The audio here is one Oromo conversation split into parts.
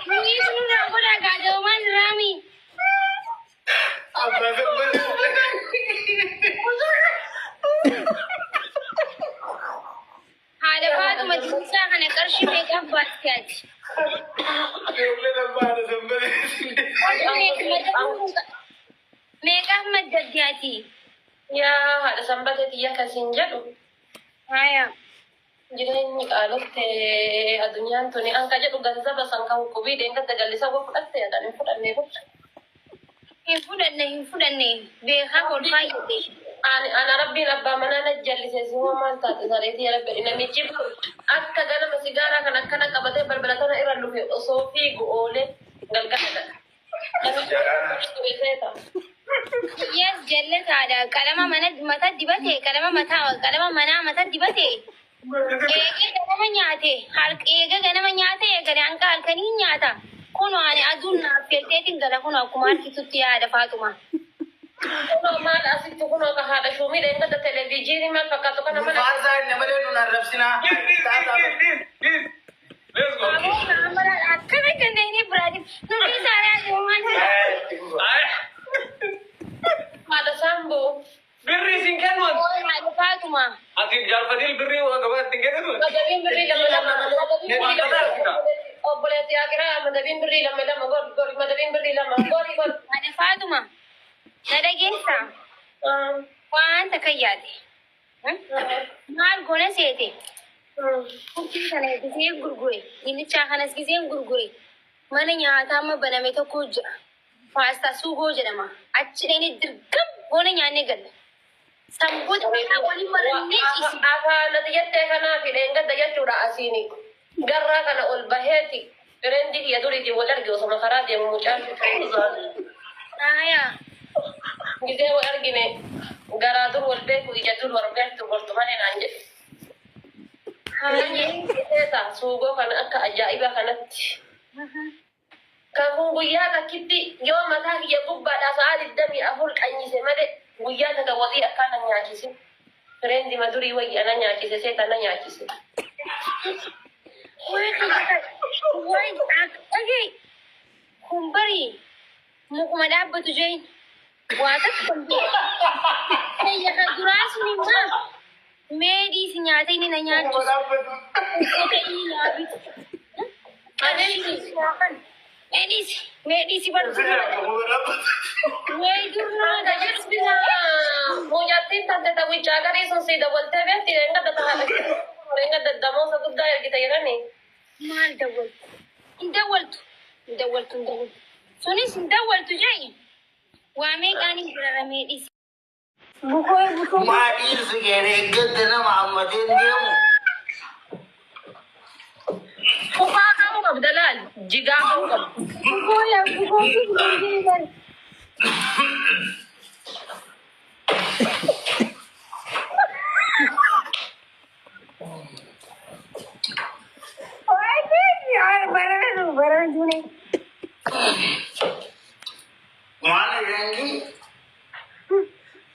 Nuyi nurraa godhaa gaazexummaa jiraami. Abbaa Sanbatee. Haadha Faaxuma dinnichaa kana qarshii meeqaaf baaste ati? Ijoolleen abbaa haadha Sanbatee. Meeqaaf maddabde ati? Yaa haadha Sanbatee tiyya akkasiin jedhu. Haya. Jireenyi qaalofte addunyaan tuni an ka jedhu ganzaba san ka hukkubii dheengadda gallisa wa fudhatte an hin fudhanne fudhe. Hin fudhanne hin fudhanne beekaa kolfaa jedhe. Ani ana rabbiin abbaa manaa na jallise si hoo maal taate sareetii ya rabbi namichi kun akka ganama sigaaraa kan akkana qabatee balbala tana irra lufe osoo fiigu oolee galgala dhaqa. Namichi kun seeta. Yes jallataadha. Qalama mana mata dibate qalama mataa qalama manaa mata dibate. Eegee ganama nyaate harka eega ganama nyaate eegale hanga halkanii nyaata. Kun ani aduun naaf galteetiin gala kun akkuma harkitutti yaada Faaxuma. Kunoo maal asitti kunoo ka haadha shuumii dheengadda televijiinii maal fakkaatu kana mana. Faarsaa inni malee nun arrabsinaa. Let's go. Aboo kaamara akkana kanneen biraatiin nuti saaraa deemaa jira. Ay, Haadha saamboo. Birrii isin kennu ati. Haadha Faaxuma. Ati jaarfatiil birrii waa gabaa ittiin kennitu. Madabiin birrii lama lama. Madabiin birrii lama. Obboleetti Akiraa madabiin birrii lama lama gori gori madabiin birrii lama gori gori. Haadha Faaxuma. Na dhageessaa? Waan takka yaade. Maal goona seete? Furtii kana gisee gurgure. Dinnichaa kanas giseen gurgure. Mana nyaataa amma baname tokko jira. Paastaa suugoo jedhama. Achi dhaqnee dirqam goona nyaannee galla. Sanboota mataa waliin marannee ciisna. Afaan ati jettee kanaa fi dheengadda jechuudha asiini. Garraa kana ol baheeti. Fireendii kiyya duriitiin wal arge osoma karaa deemu mucaan. Aayaa. Gisee wal argine garaa dur wal beeku ija dur wal beektu gortu malee naan jedhe. Hayyee. Seeta suugoo kana akka ajaa'ibaa kanatti. Kan kun guyyaa takkitti yoo mataa kiyya gubbaadhaa sa'a 24 qanyise malee guyyaa takka waxii akkaan na nyaachise. Fireendi madurii wayyi ana nyaachise seeta na nyaachise. Wayi dhagee kun bari mukuma dhaabbatu jeen waa takka hin beeku. Kiyya kan duraa sun immoo mee dhiisi nyaata inni na nyaachisu. Uffata inni naa bitu. Qarshii naa kan. Mee dhiisi mee dhiisi bar Wayi dur naa Hanga jirtu mucattiin tante ta wiccaa garii sun sii dawwaltee beekti dheengadda ta haadha dheengadda damoosa guddaa ergite jedhani. Maal dawwaltu? Hin dawwaltu. Hin dawwaltu hin dawwaltu. Sunis hin dawwaltu jedhi. Waa meeqaan hin biraramee dhisi. Bukoo bukoo. Maa dhiirsi keenya eeggatte nama hammatee hin deemu. Kukaa kamuu qabda laal jigaa kamuu qabda. Bukoo yaa bukoo bukoo. Maal jedhangi?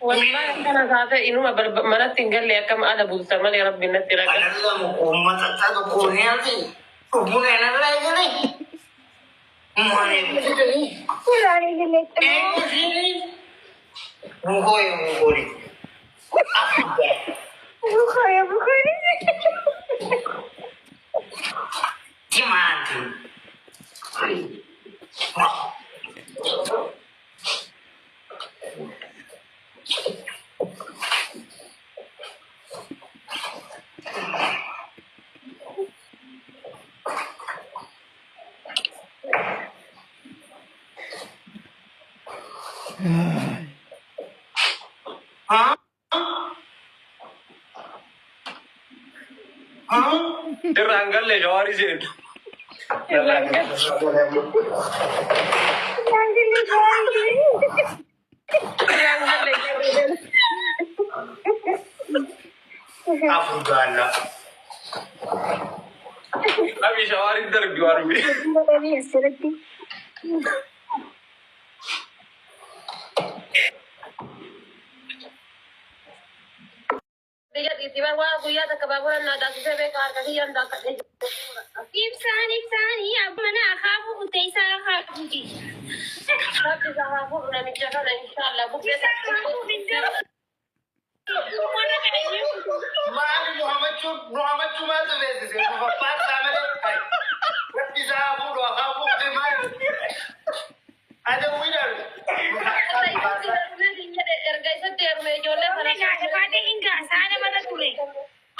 Wallahi akkana taate inuma manatti hin galle akkam ala bulta malee rabbi natti raga. Anallamu uummata tokko ni argi. Dhuguna anarraa eegale. Maal eegale? Bukoo yoo bukooli. Timaanti. Haa? Haa? Irraan galle jawaarii seentu. Afur gaalla. Abi shawaarii darbi waan dhufe. Biyya dhiitii bar waa guyyaa takka baabura naa daakisee beekaa harka kiyyaan daakadhee jira. Ibsaan ibsaanii abbaa mana akaafuu kutee isaa akaafuuti. Rabbi isaa haa fuudhu namicha kana inshaallah bukkee Ibsaan haa hin jiru. Warra kana jiru. Maali nu hamachuun nu hamachuu maaltu beeksise? Nu faffaasaa malee. Rabbi isaa haa fuudhu haa fuudhu maali? Adawwiidhaan. Erga isatti heerume ijoollee Warra kana. gaadhafaatee hin gaasaa namarra ture.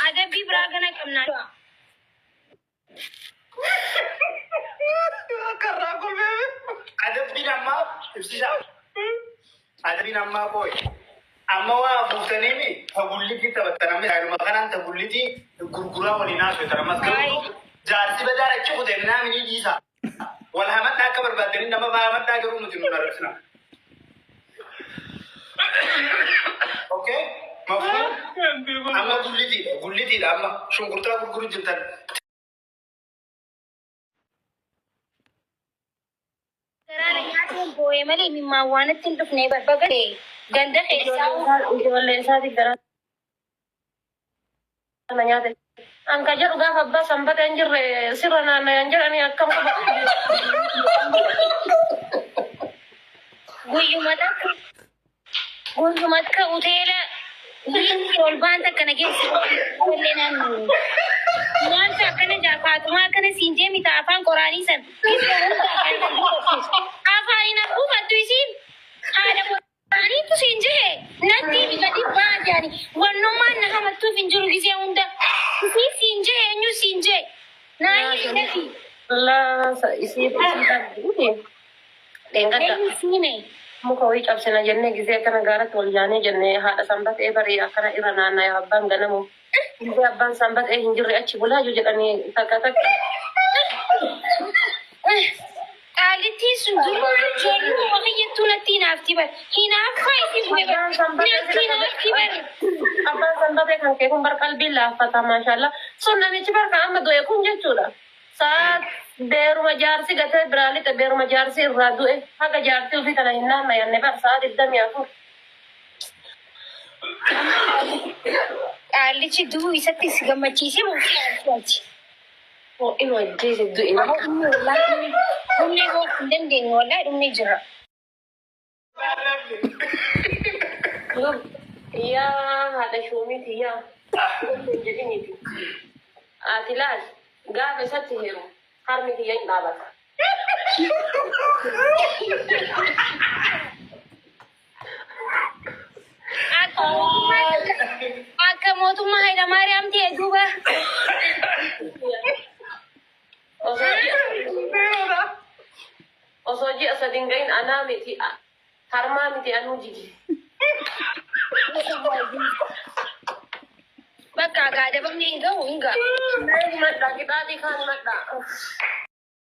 Adabbii biraa kana qabnaa. Karraa kolfee. Adabbiin ammaa ibsisaa. Adabbiin ammaa kooyi. Amma waa afuuftaniimi tagullitii taphattan amma haaluma kanaan tagullitii gurguraa waliin haasoftan ammas garuu jaarsi badaa achi kutee naamni dhiisa. Wal hamadhaa akka barbaaddanii nama faa hamadhaa garuu nuti nu arrabsina. Okay? Mafhum? Amma gullitiidha. Gullitiidha amma shunkurtaa gurguru jirtan. Garaara nyaateen boo'ee malee mimmaan waan itti hin dhufne baga ganda keessaa Ijoollee isaatiif gara kana nyaate. Anka jedhu gaafa abbaa sanbata hin jirre sirra naannayan jedhanii akkam qaba. Guyyuma takka guyyuma takka uteela liinsi ol baan takka na geessi illee naannoo. Nyaata akkana jaafaatumaa akkana siin jee mita afaan qoraanii san. Afaan afuufattu isiin haadha qoraaniitu siin jee natti himi gadi baa jaani wannummaan na hamattuuf hin jiru gisee hunda. Isii siin jee eenyu siin jee naa himi nafi. Laa isii isii dhabdu. Dheengadda Eenyu siime. Muka wayii cabsina jennee gisee akkana gaaratti wal jaanee jennee haadha sanbatee barii akkana irra naannaya abbaan ganamu. Gisee abbaan sanbatee hin jirre achi bulaa jiru jedhanii takka takka. Qaalittiin sun durumaa ijoolluma kiyyattuu natti hinaafti bar. Hinaaffaa isin gube bar. Abbaan sanbatee Natti hinaafti bar. Abbaan sanbatee kan kee kun bar qalbiin laaffata maashaallah. Sun namichi barka amma du'e kun jechuudha. Saa beeruma jaarsi gatee biraa lixe beeruma jaarsi irraa du'e haga jaartii ofii kana hin naannayanne bar sa'a 24. Qaallichi du'uu isatti si gammachiisee moo si aarsee? Ho'in ajjeese du'e. Dhumnee boo hin dandeenyu wallaahi dhumnee jirra. Yaa haadha shuumiiti yaa. Hin jedhiniiti. Ati laal gaafa isatti heeru harmi kiyya hin dhaabata. Akka mootummaa akka mootummaa Hayilamaariyaam ta'e duuba. Osoo ji'a sadi hin gahin anaa miti harmaa miti anuu jigi. Bakka gaadabamni hin gahu hin gahu. Madhaa qixaaxii kaan madhaa.